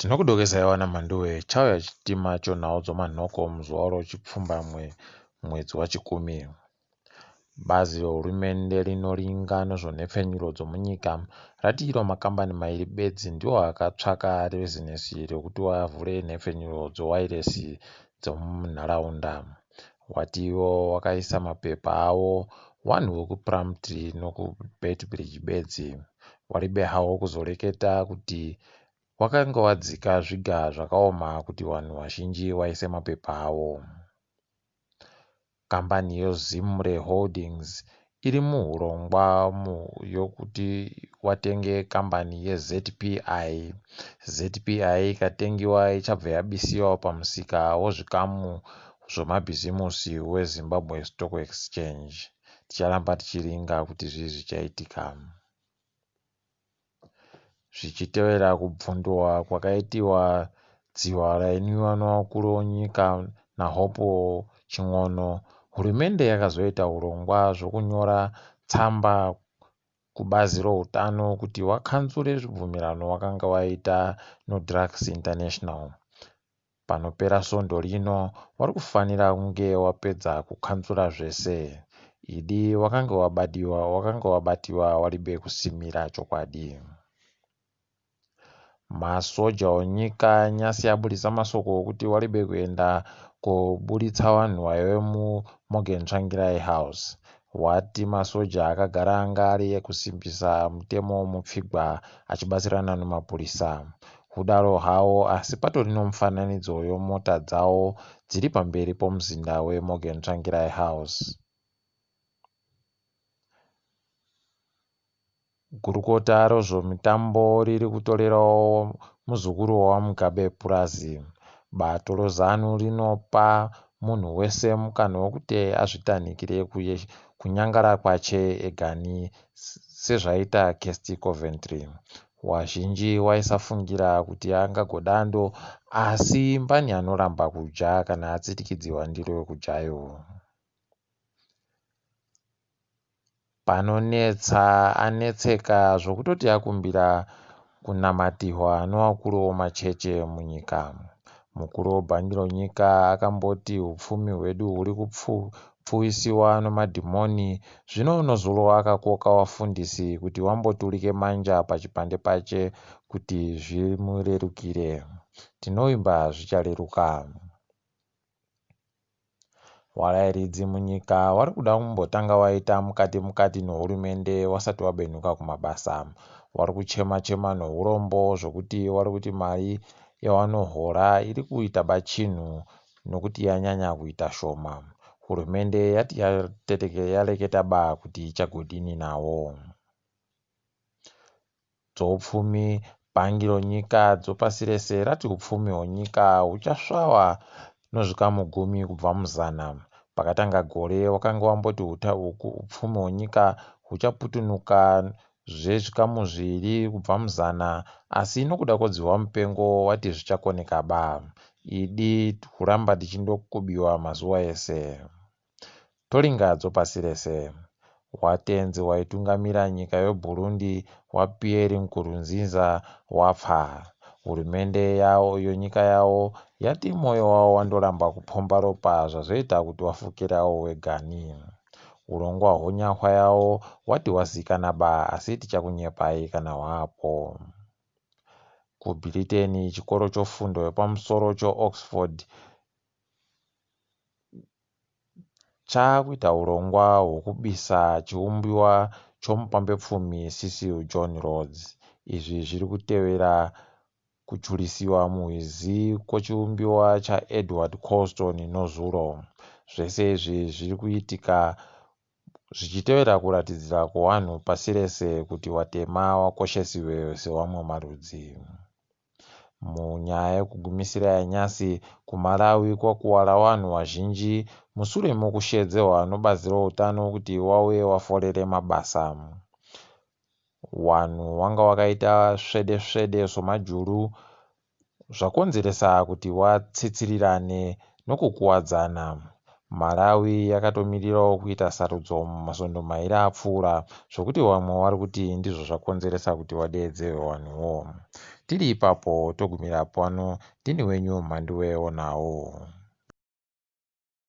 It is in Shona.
Tinokudokezai vana Mhanduwe, chauya chitima chonhau dzomanhoko muzuva rochipfumbamwe mwedzi waChikumi. Bazi rehurumende rinoringa nezvenhepfenyuro dzomunyika rati iro makambani mairi bedzi ndiwo akatsvaka rezinesi rekuti vavhure nhepfenyuro dzewairesi dzomunharaunda. Watiwo wakaisa mapepa awo wanhu wekuPlumtree nekuBeitbridge bedzi. Waribe hawo kuzoreketa kuti wakanga wadzika zviga zvakaoma kuti vanhu vazhinji vaise mapepa avo. Kambani yeZimre Holdings iri muhurongwa yokuti watenge kambani yeZPI. ZPI ikatengiwa ichabva yabisiwa pamusika wezvikamu zvemabhizimusi weZimbabwe Stock Exchange. Ticharamba tichiringa kuti zvii zvichaitika. Zvichitevera kubvundwa kwakaitiwa dziwa rainwiwa nevakuru venyika naHopewell Chin'ono, hurumende yakazoita hurongwa zvokunyora tsamba kubazi routano kuti vakanzure zvibvumirano vakanga vaita noDrugs International. Panopera svondo rino vari kufanira kunge wapedza kukanzura zvese. Idi wakange wabadiwa wakange wabatiwa waribe kusimira chokwadi. Masoja onyika nyasi aburitsa masoko okuti waribe kuenda koburitsa vanhu vaive muMorgan Tsvangirai House. Wati masoja akagara anga ari ekusimbisa mutemo womupfigwa achibatsirana nemapurisa. Hudaro hawo asi patori nomufananidzo yomota dzawo dziri pamberi pomuzinda weMorgan Tsvangirai House. Gurukota rezvemitambo riri kutorerawo muzukuru waVaMugabe purazi. Bato reZanu rinopa munhu wese mukana wekuti azvitanhikire kunyangara kwache egani sezvaita Kirsty Coventry. Wazhinji waisafungira kuti angagodando asi mbani anoramba kudya kana atsitikidziwa ndiro yokudyayo. Panonetsa anetseka zvokutoti akumbira kunamatirwa nevakuru vemachechi munyika. Mukuru webhangi renyika akamboti upfumi hwedu huri kupfuwisiwa nemadhimoni zvino unozorova akakoka vafundisi kuti vamboturike manja pachipande pache kuti zvimurerukire. Tinovimba zvichareruka. Varairidzi munyika vari kuda kumbotanga vaita mukati mukati nehurumende vasati vabenhuka kumabasa. Vari kuchema chema neurombo zvokuti vari kuti mari yavanohora iri kuita bachinhu nokuti yanyanya kuita shoma. Hurumende yati yareketa ba kuti ichagodini nawo. Dzoupfumi bhangi renyika dzopasi rese rati upfumi hwenyika huchasvava nozvikamu gumi kubva muzana. Pakatanga gore wakanga wamboti upfumi hwenyika huchaputunuka zvezvikamu zviiri kubva muzana asi nokuda kwedziwa mupengo wati zvichakoneka ba. Idi kuramba tichindokubiwa mazuva ese. Toringa dzopasi rese. Watenzi waitungamira nyika yeBurundi waPierre Nkurunziza wafa. Hurumende yawo yenyika yawo yati moyo wawo wandoramba kupomba ropa zvazoita kuti wafukirawo wegani. Urongwa hwonyahwa yawo wati hwazikana ba asi tichakunyepai kana hwaapo. KuBritain chikoro chofundo yepamusoro cheOxford chakuita urongwa hwekubisa chiumbiwa chomupambepfumi Cecil John Rhodes. Izvi zviri kutevera kuchurisiwa muhwizi kwechiumbiwa chaEdward Colston nozuro. Zvese izvi zviri kuitika zvichitevera kuratidzira kwevanhu pasi rese kuti vatema vakoshesiwe sevamwe marudzi. Munyaya yekugumisira yanyasi, kuMalawi kwakuwara vanhu vazhinji mushure mekushedzerwa nebazi reutano kuti vauye vaforere mabasa. Vanhu vanga vakaita svede svede somajuru zvakonzeresa kuti vatsitsirirane nokukuwadzana. Malawi yakatomirirawo kuita sarudzo mumasvondo mairi apfuura zvokuti vamwe vari kuti ndizvo zvakonzeresa kuti vadeedze vanhuwo. Tiri ipapo togumira pano. Ndini wenyu Mhanduwe Wonawo.